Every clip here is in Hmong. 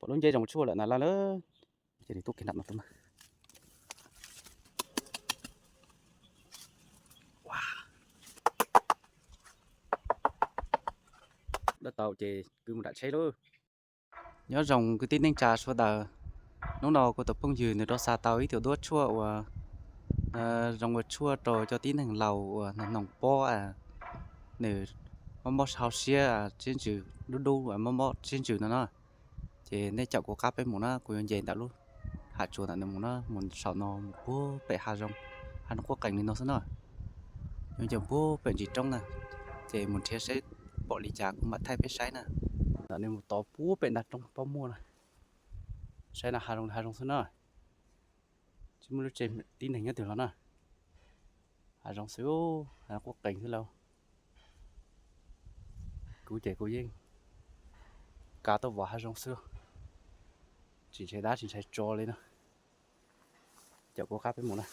Pom lub nceb zoo tshuaj lawm na laj lawm. Ces nws tuaj kiag nram no tuaj na. Dawb tau ces kwv mus nram tsheb lauj. Nyob zoo kwv tij neej tsa sawv daws. Hnub no kuv tus phooj ywg nws rov xa tau ib tug duab tshuaj uas zoo ua tshuaj rau cov tib neeg laus uas nws hnoos pob, nws mob mob hauv siab, siab ntsws dub dub, mob mob siab ntsws no na. Ces nej caum kuv qab peb mus na, kuv yuav nce ntawm lub hav tsuas ntawm no mus na, mus saum no mus puag pem hav zoov, hav zoov quaj qees li no xwb na. Yuav nce puag pem ntsis roob na, ces mus nrhiav seb pom li cas kuv mam thaij peb saib na. Ntawm no mus tod puag pem nram roob pob muaj na, saib no hav zoov, hav zoov xwb na. Tsis muaj lub tsev tib neeg nyob twg los na. Hav zoov xwb, hav zoov quaj qees xwb lauj. Kuv ces kuv yeej kav tuaj vov hav zoov xwb, tsis ntshai dab tsis ntshai tsov li na. Caum kuv qab peb mus na.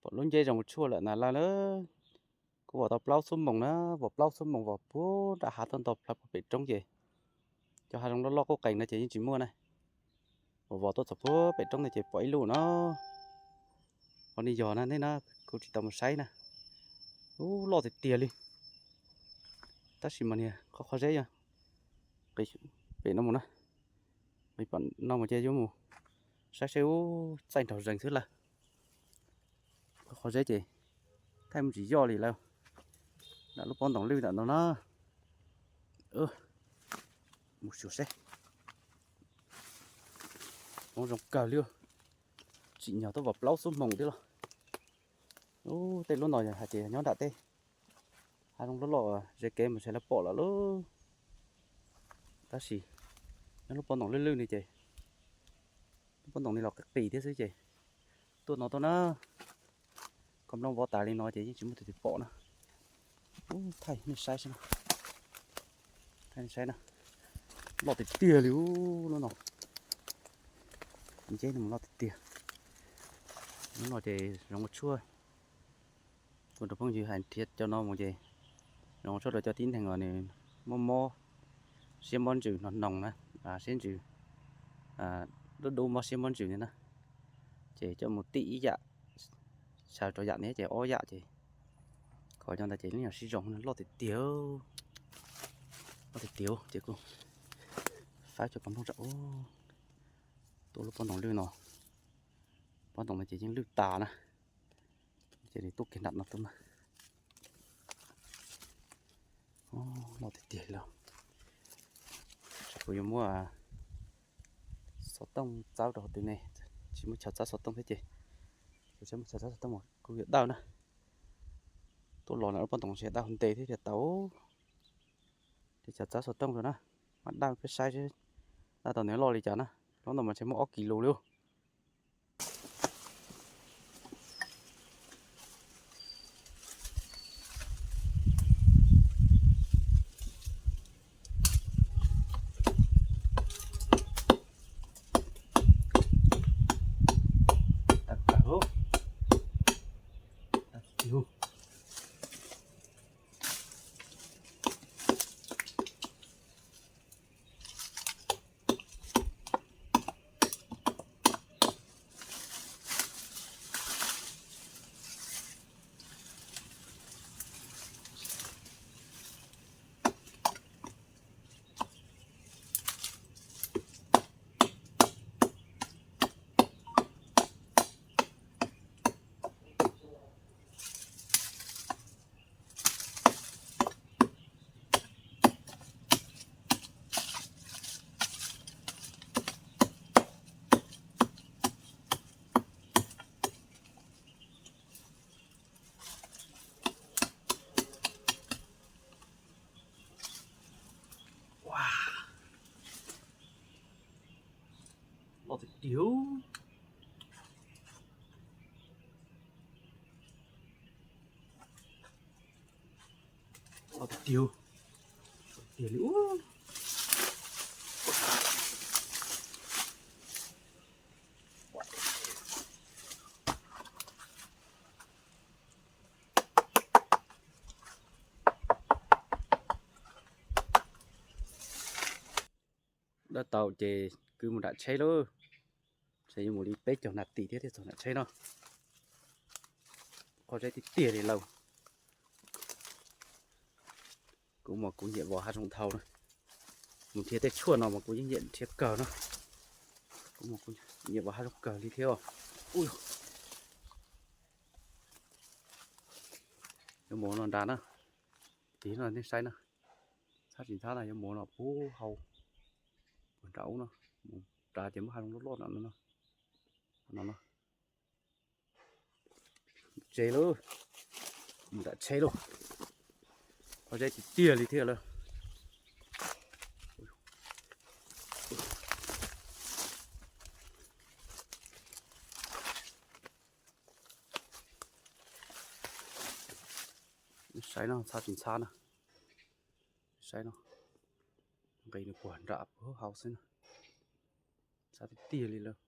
Pom lub nceb zoo tshuaj lawm na laj lawm. Kuv vov tau plaub xuab moos na, vov plaub xuab moos vov puag nram hav tuaj nto plhaw puag pem roob ces cov hav zoov loj loj quaj qees no ces yeej tsis muaj na. Vov vov tuaj txog puag pem roob no ces pom ib lub no. Qhov niag yog na nej na, kuv tsis tau mus saib na. Ub, loj tiag tiag li. Tab sis mas niag qhov qhov zeb yog nqis pem no mus na. Nqis pem no mus ces yuav mus saib saib ub txaij nraug zees xwb lawm. Qhov zeb ces thaij mus tsis yoj li lawm. Nram lub pob ntoos lwj ntawm no na. Mus xyuas seb. Hmoov zoo kawg li. Tsim nyog tuaj vov plaub xuab moos thiab los. Ub, tej lub no yog hais tias nyob nram tej hav zoov loj loj ze kev mas ntshe lawv pom lawm lauj. Tab sis nyob lub pob ntoos lwj lwj ni ces lub pob ntoos ni los qis qis thiab xwb ces tuaj no tuaj na. Koj nplooj vov tas li no ces yeej tsis muaj tus twg pom na. Ub, thaij nej saib xwb na. Thaij nej saib na. Loj tiag tiag li ub lub no. Nceb no loj tiag tiag. Lub no ces zoo ua tshuaj. Kuv tus phooj ywg hais nrhiav cov no mus ces zoo ua tshuaj rau cov tib neeg uas nws mob mob siab mob ntsws hnoos hnoos na, siab ntsws dub dub mob siab mob ntsws na. Ces coj mus tim ib yam, xyaw rau yam no ces ob yam ces kom cov ntawd ces yeej yog sib zoo. Loj tiag tiag, loj tiag tiag ces kuj faib cov pov nplooj tsam tuaj lub pob ntoos lwj no. Pob ntoos no ces yeej lwj tas na. Ces nws tuaj kiag nram no tuaj na. Loj tiag tiag li. Kuv yuav muab xov tooj txawb rau hauv twg ne, tsis muaj chaw txawb xov tooj thiab ces kuv tsis muaj chaw txawb xov tooj mas kuv yuav dawj na. Tuaj los ntawm lub pob ntoos ntshe dawj ntev thiab tiag tau. Ces chaw txawb xov tooj rau na, mas dawj peb saib seb dawj tau nws loj li cas na. Lub no mas ntshe muaj ob kis lus li. Loj tiag tiag. Loj tiag tiag. Tiag li ub. Dab tau ces kwv mus nram tsheb lauj. Ces yuav mus li peb caug nas this thiab thiaj txog nram tsheb no. Qhov zeb tiag tiag li lauj. Kuv mas kuv nyiam vov hav zoov dhau na. Mus nrhiav tej tshuaj no mas kuv yeej nyiam nrhiav kawg no. Kuv mas kuv nyiam vov hav zoov kawg li thiab. Yuav mus no nrad na. Tiv no nej saib na. Ntxhab tsis ntxhab na, yuav mus no puag hauv, puag nram ub no. Mus nrad ces muaj hav zoov loj loj no no. Tsev lauj, mus nram tsheb lauj. Qhov zeb tiag tiag li thiab lauj. Saib no ntxhab tsis ntxhab na. Saib no, nqis nws puag nram puag hauv xwb na. Ntxhab tiag tiag li lauj.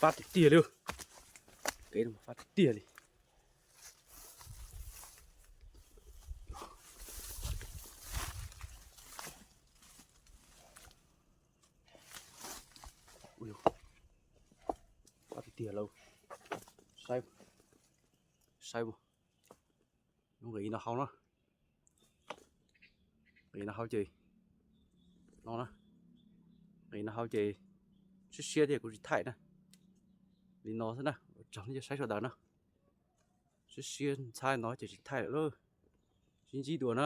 Fab tiag tiag li. Kev no fab tiag tiag li. Fab tiag tiag lauj. Saib, saib, nqis no hauv no. Nqis no hauv ces, no na, nqis no hauv ces siab siab thiab kuv tsis thaij na. Li no xwb na, ua tsaug nej saib sawv daws na. Siab siab ntxhab no ces tsis thaij lawm lauj. Sib ntsib dua na.